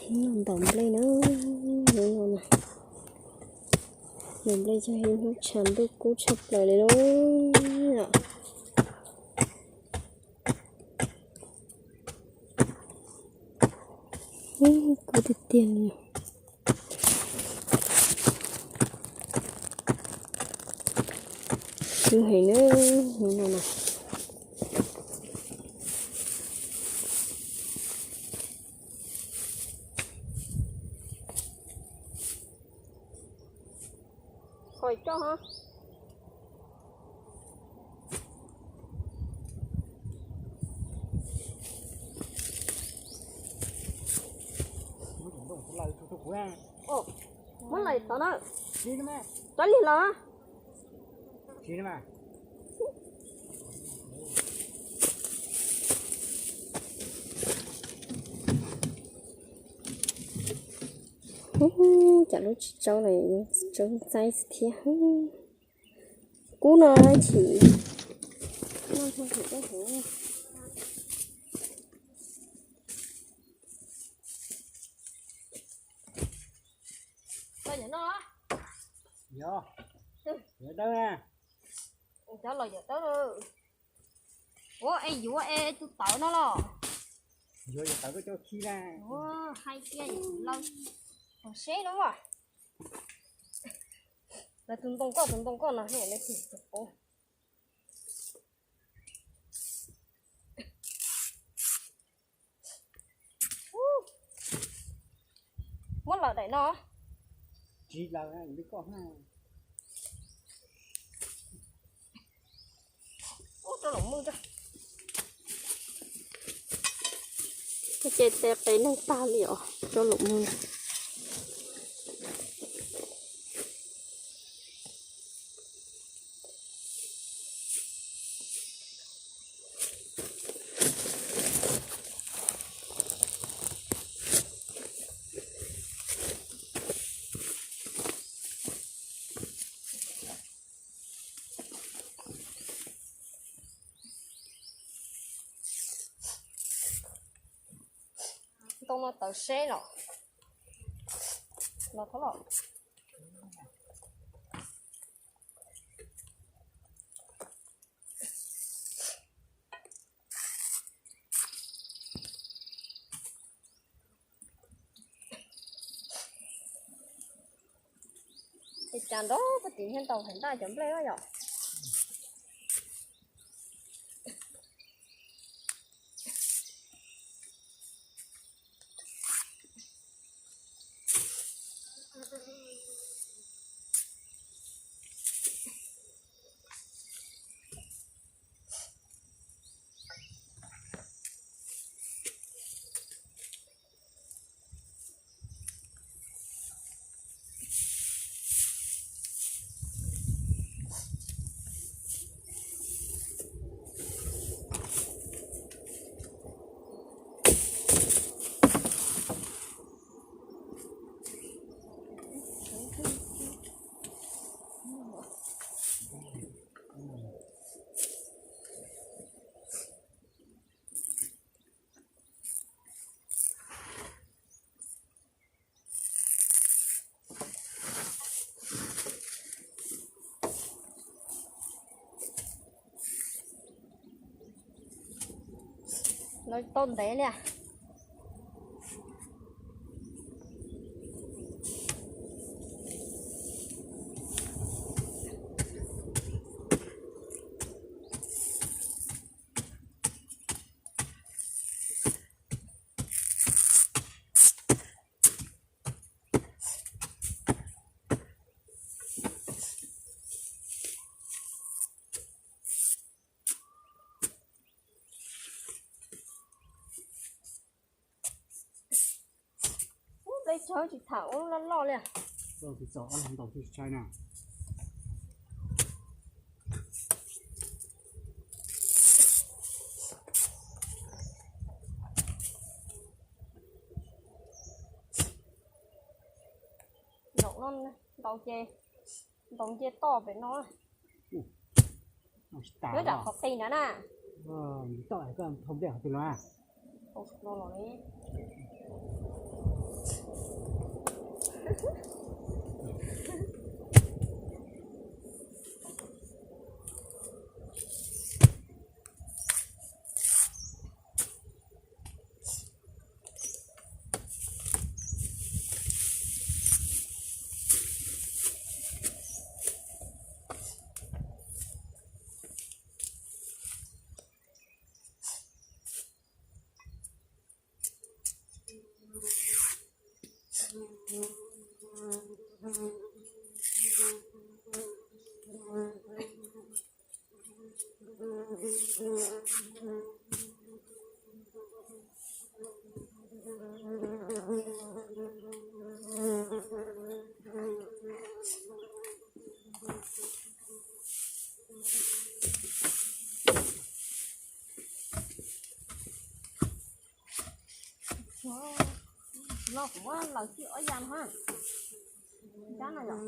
Ib no ntaus nplej na, hnub no na, ntaus nplej cog ib hnub tshav ntuj kub tshaj plaws li lauj. Kub tiag tiag li. Kub heev na, hnub no na. Qhov coj hov. Muab lawm tod na. Tov lig los. Ub, cas lub tsis tsaub lawm, tsaub txaib xwb thiab. Kub no chim. Los yawm no. Yog, yawm dawb na. Cov los yawm dawb. Ua es yuav es tus tawv no los. Yuav yawm tawv koj coj khi na. Ua hais tias yawm laus, seb no as. Lawv tus ntoo koj, tus ntoo koj no he, lawv tus tus pov. Muab lawm daim no. Tsis lawm, li koj na. Ub, rau lawm mog. Ces tes qe neeg tag li os, rau lawm mog. Ntoo no tawv seb los. Los thov los. Es cas nrov koj tim nyiag ntaus hais ntaj cov nplej yom. Lawv tau ntev li. Ub, nplej tsawb tsis tham ua loj loj li. Tsis txaus ob leeg ntaus thiaj tsis tshaib na. Zaum no ntaus ces ntaus nce toj pem no. Nyob tsam qhov qis ntawd na. Toj koj thau nplej qhov twg los? Los li. No kuv muab laws tib ob yam no, cab no yom.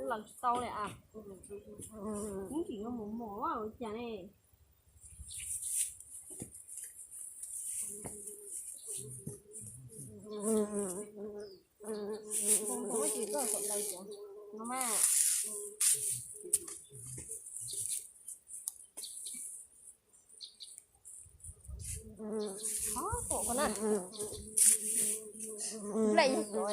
Laws tsis tau li as. Ib ntsis no mos mos ua cas ne. Ntoo ntoo tsis txawj saum ntawd cov no mas. Qhov pom qhov na. Nplej yog cov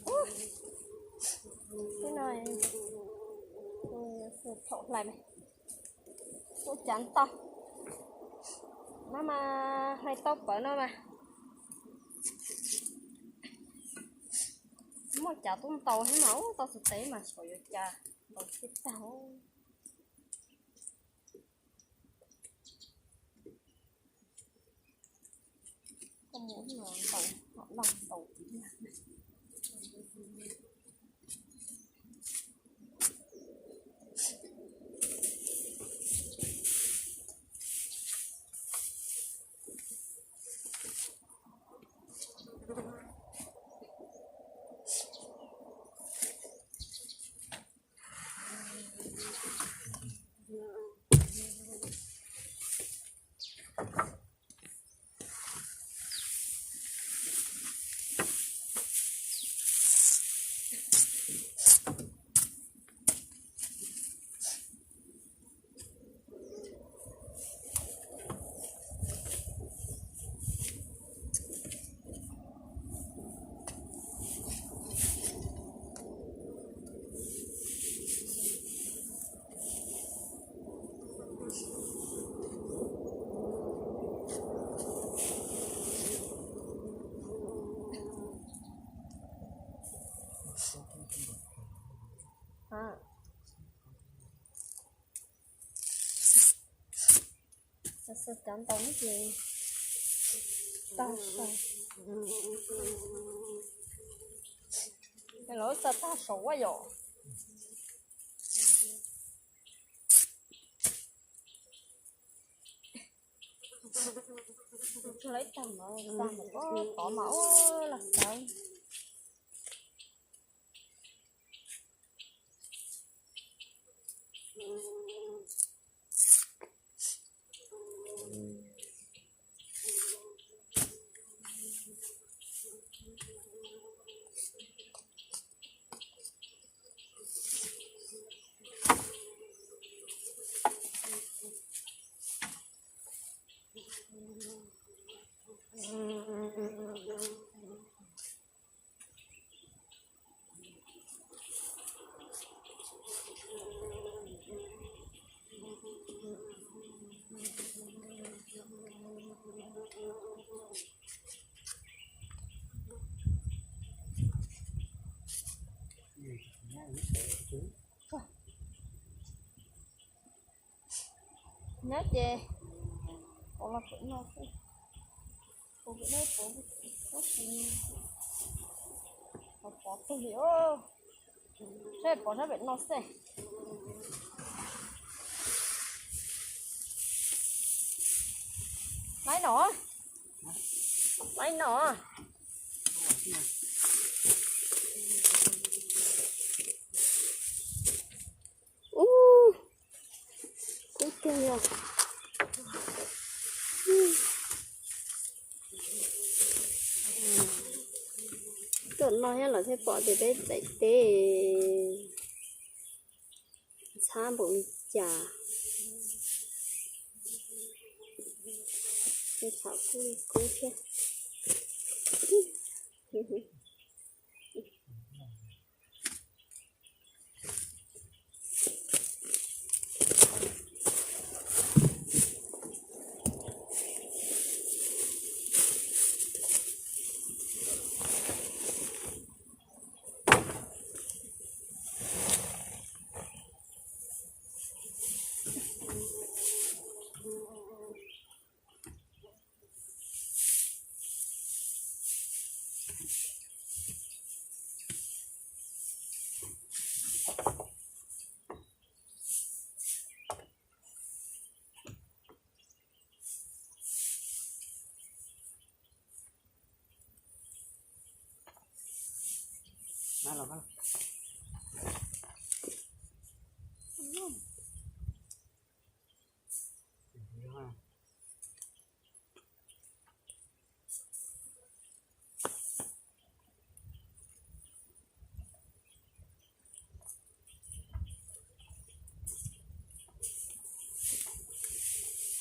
Ub, no thaum hlais, ua cas tau, no mas hlais tau pawv no mas. Muaj cav tuaj ntaus thiab mas ub, tau txhais tes mas xyov yuav cas ntaus thiaj tag. Koj mus no ntaus, ntaus. Xav xav cov ntau ces tag tag. Lawv xav tag saum ua yom. Tsuag lawv tag no, tag no tod mas ua los tawv. Nyob ces pov los pem no xwb, pov pem no pov, pov tug li, saib pov sab pem no xwb. Laib no, laib no. Ub, kub tiag yog. Tuaj no thiab los thiaj pom tias peb daim teb ntxhab npaum li cas. Tej thaum kub li kub thiab.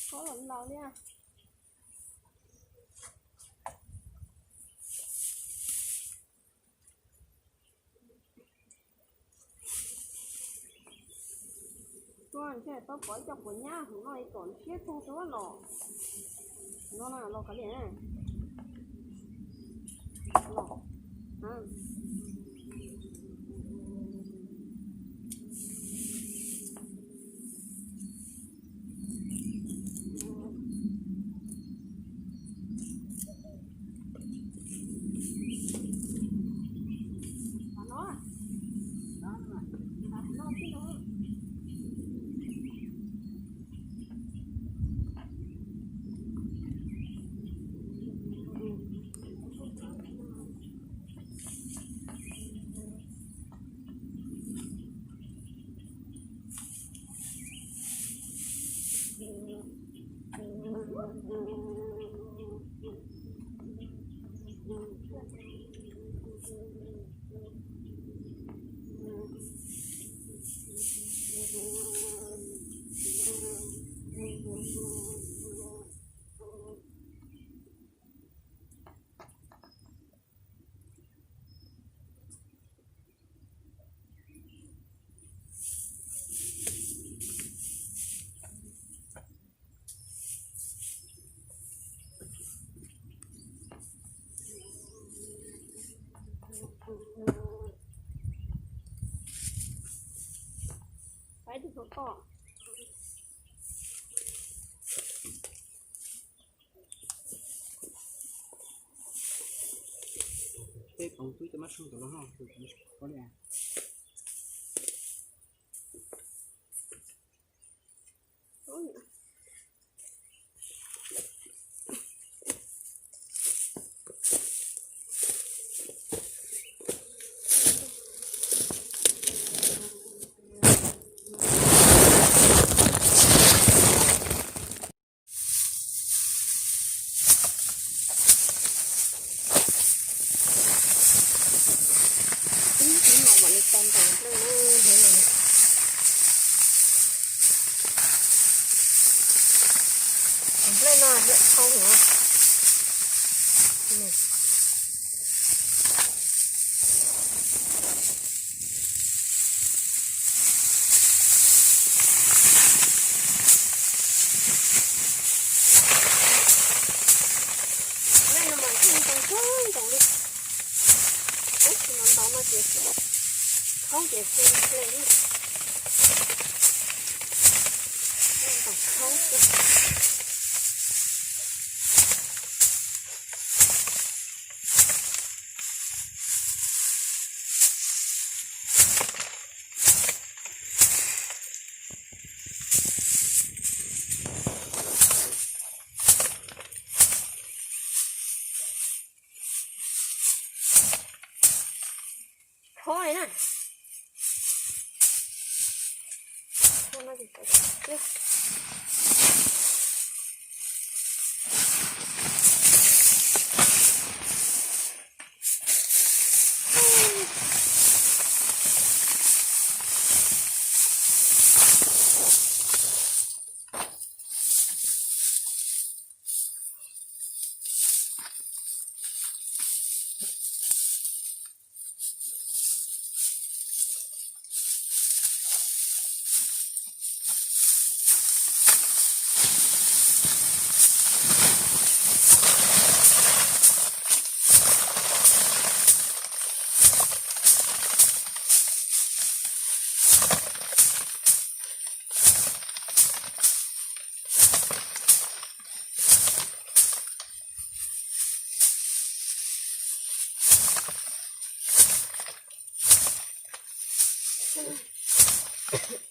Qhov los laus li. Tuaj ntshe tau pom ib co quav nyab hauv no kom siab tug tuaj los. No na, los kav liam. Los. Peb tus tod. Peb koom twb cov mab sub tus los no, tus mab sub ko li. Ib hnub no mam li tau ntaus nplej na, hnub no. Nplej no liam thau heev. Nplej no mas tsis ntau kawg nkaus li. Ub, tsis ntau ntau no ces Khoob ces xi hle, tom khoob. Thov na.